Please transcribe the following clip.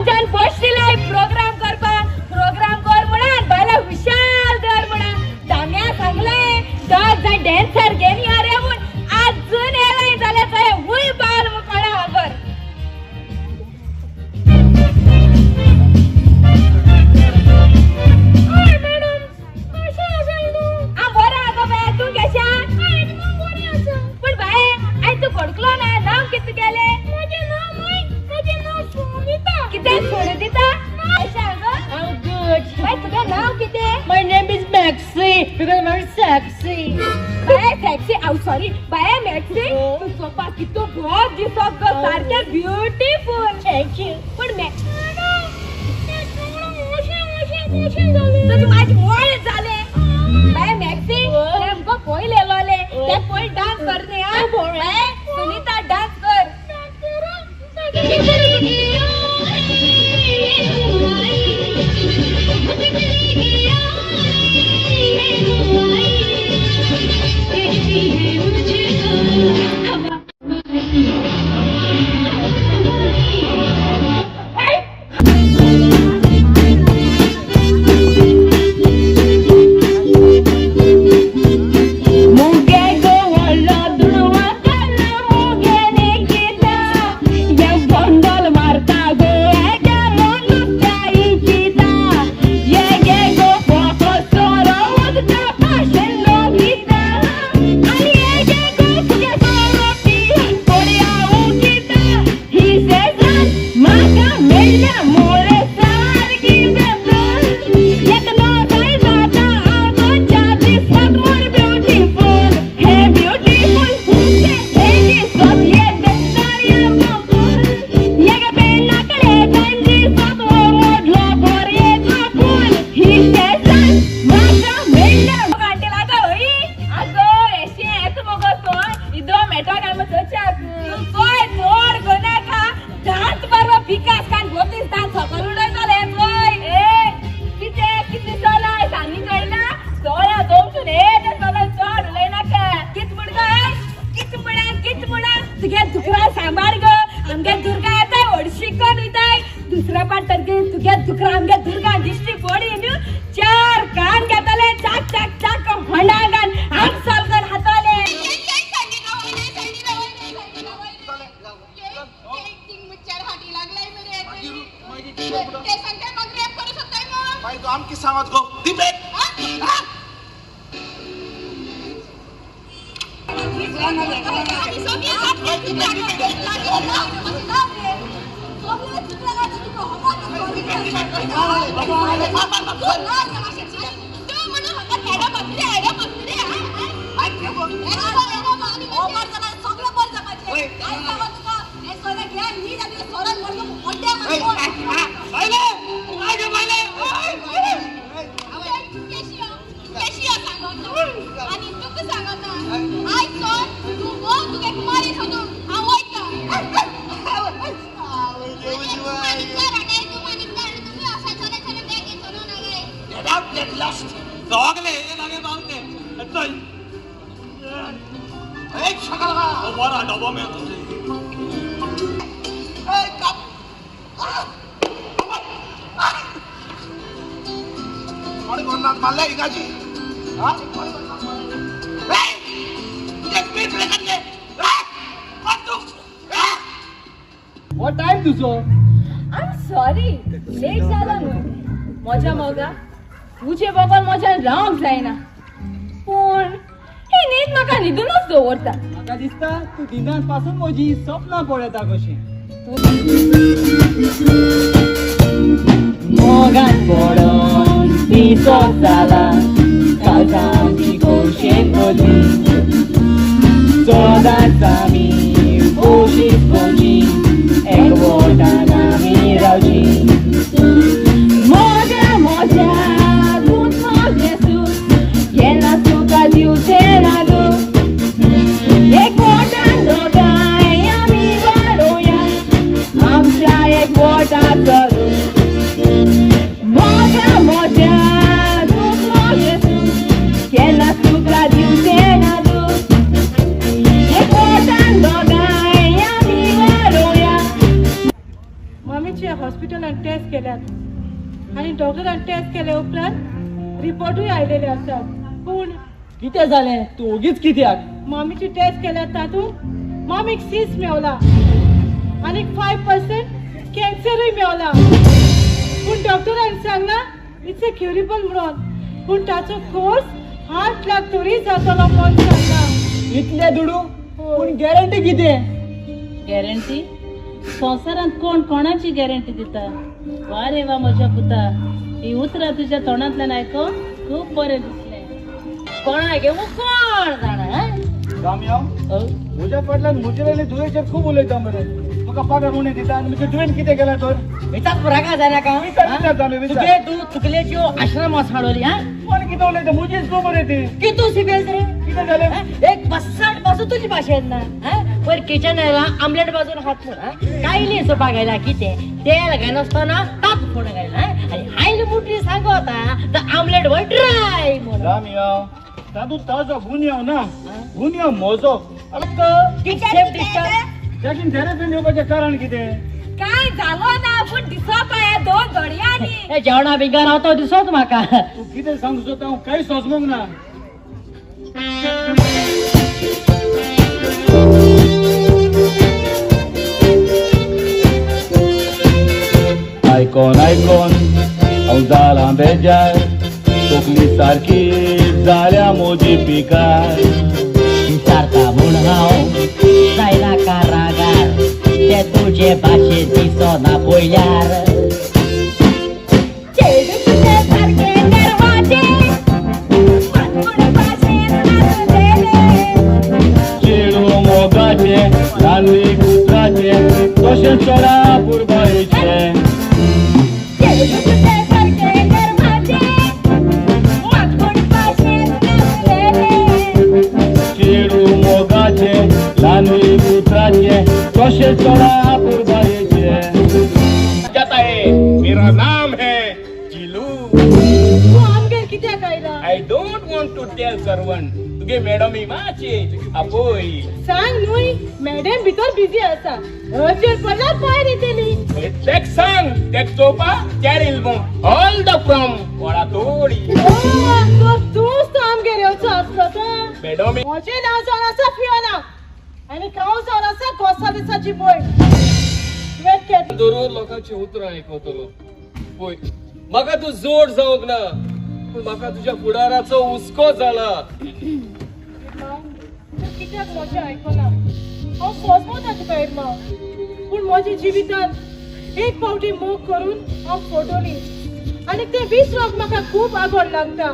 First programme करपा, programme कर म्हणान बायला विशाल दर म्हणान दाम्या सांगले दोग जाण डॅन्सर घेन या रे म्हूण आजून येयलाय जाल्यार थंय वूय पावल मग कोणा खबर. हय मॅडम, कशें आसा तूं? हांव बरें आसा बाय, तूं कशें? बरें आसा. पूण बाय, आयज तूं फडकलो ना, नांव कितें तुगेलें? म्हजें नांव म्हजें नांव सुनिता. कितें सुनिता? कशें आसा? I'm good. बाय, तुगें नांव कितें? My name is Maxi because I'm very sexy. Bye sexy, हांव सॉरी बाय मॅक्सी, तूं चोवपाक कितू बोर दिसत गो, सारकें ब्युटिफूल. Thank you. पूण मॅ तुजी माझी मोळ जालें. बाय मॅक्सी, तें आमकां पयलें येलोलें तें पयर डांस कर न्ही. आं बाय सुनीता, डांस कर. मुगे गोवळ्ळो दुडवा काडला मुगे निकिता, ये बंडल मारता गो एका नुस्त्या इचिता, ये गे गो पोको सोरो वखदा भाशेन लोभिता, आनी ये गे गो तुगे सोरोटी कोड्या उकिता. ही सेजान म्हाका मेळ्ळ्या मोरे सारकी बेबल, एक नोजाय जाता आमच्या दिसतात मोर ब्युटिफूल. हे ब्युटिफूल हे दिसत ये देसाया बाबूल, एक पेनाकडे दिसत हो मोडलो बोरयेचो फूल. ही सेजान म्हाका मेळ्ळ्या. घांटे लागो हय. आगो एशें येता मगो चोय, इदो मेटो काय मग चोच्याक तूं चोय, चड गोनाका दांत बरो पिकास कान गोतीस दांत सकल उडयतले चोय. ए कितें कितें चलाय सांगी कळना चोया दोमसून ए तें चलय, चड उलयनाका. कित म्हण गो, कित म्हणा, कित म्हणा तुगे दुकरा सांबाळ गो. आमगे दुर्गा येताय हडशी कोन वयताय दुसऱ्या पाट, तर तुगे दुकरा आमगे दुर्गा दिश्टी पडी न्हू, चार कान घेतले चाक चाक चाक होंडा घाल आम साल हाताले. मागीर तूं आमकां सांगत गो दीपेक. Get out, get lost. सगळे हे पावते चल. एक सकाळ बरा डबो मेळतो. काप कोणी कोणाक मारल्या हिंगाची? हा, कोणी कोणाक मारल्या? तुझे स्पीड ब्रेकर घे. कोण तूं? हो टायम तुजो. I am sorry, late जालो न्हू. म्हज्या मोगा, तुजे बगर म्हज्यान रावंक जायना, पूण ही न्हीद म्हाका न्हिदूनच दवरता. म्हाका दिसता तूं दिनांत पासून म्हजी सपनां पळयता कशीं. मोगान पडोन पिसो जाला, काळजांची खोशेन भरली, सदांच आमी खोशीत खोशी एकवटान आमी रावची. मोजा मोजा तूंच म्हजें सूख, केन्ना तुका दिवचें ना दूख, एकवटान दोगांय आमी वाडोवया आमच्या एकवटाचो रूख. मोजा मोजा तूंच डॉक्टरान टेस्ट केल्यात आनी डॉक्टरान टेस्ट केल्या उपरांत रिपोर्टूय आयलेले आसात. पूण कितें जालें तूं ओगीच कित्याक? मामीची टेस्ट केल्या तातूंत मामीक सीस मेवला आनी 5% कॅन्सरूय मेवला. पूण डॉक्टरान सांगला it's a curable म्हणून, पूण ताचो कोर्स 8 लाख तरी जातलो म्हणून सांगला. इतले दुडू? पूण गॅरंटी कितें? गॅरंटी? संवसारांत कोण कोणाची गॅरंटी दिता? वा रे वा म्हज्या पुता, ही उतरां तुज्या तोंडांतल्यान आयकोन खूब बरें दिसलें. कोणा गे कोण जाणा? दामियांव, म्हज्या फाटल्यान म्हजे धुवेचेर खूब उलयता मरे. तुका पगार उणें दिता आनी म्हजे धुवेन कितें केलां तर? विचार पुराका जाल्या का? विचार जालो विचार. तुगे तूं चुकलेच्यो आश्रमात हाडवली. हा कोण कितें उलयता? म्हजीच तूं मरे ती. कितू सिबेल रे? कितें जालें? एक बसाट पासून तुजी भाशेन ना. पयर किचन आयला आमलेट बाजून खात म्हूण कायली सोपा घायला कितें तेल घायनासतना ताप फोण घायला आनी आयली मुटली सांगता तर आमलेट वय ड्राय म्हणून. दामियांव, तातूंत ताजो गुन्यांव ना, गुन्यांव म्हजो. ताकीन थेरपीन येवपाचें कारण कितें? काय जालो ना, पूण दिसप आहे 2 घडयांनी. जेवणा बिगर हांव तो दिसत म्हाका. तूं कितें सांगू सोदता हांव कांय सोजमूंक ना. आयकोन आयकोन हांव जालां बेजार, तकली सारकी जाल्या म्हजी पिकार. विचारता म्हूण हांव जायना कारागार, ते तुजे भाशेन दिसना पळयल्यार. चेडूं मोगाचें ल्हानूय कुत्राचें, तशें चोरा पुरबायेचें. चेडूं मोगाचें ल्हानूय कुत्राचें, तशें चोरा पुरबायेचें. जाता है, मेरा नाम है चिलू. तूं आमगेर कित्याक आयला? I don't want to tell servant. तुगे मॅडम माची आपोय. सांग न्हय, मॅडम भितर बिजी आसा, अर्जंट पडल्यार भायर येतली. तेक सांग, तेक चोवपा कॅरील ऑल the from वडा तोडी. तूंच तो आमगेर येवचो आसलो तो. मॅडम म्हजें नांव जावन आसा फियोना आनी हांव जावन आसा गोसालिसाची भयण. तुवें दररोज लोकांची उतरां आयकतलो. पळय म्हाका तूं जोड जावंक ना, पूण म्हाका तुज्या फुडाराचो हुस्को जाला. तूं कित्याक म्हजें आयकना? हांव सोजमता तुका इरमांव, पूण म्हज्या जिवितांत एक फावटी मोग करून हांव फटवली आनी तें विसरोंक म्हाका खूब आगोड लागता.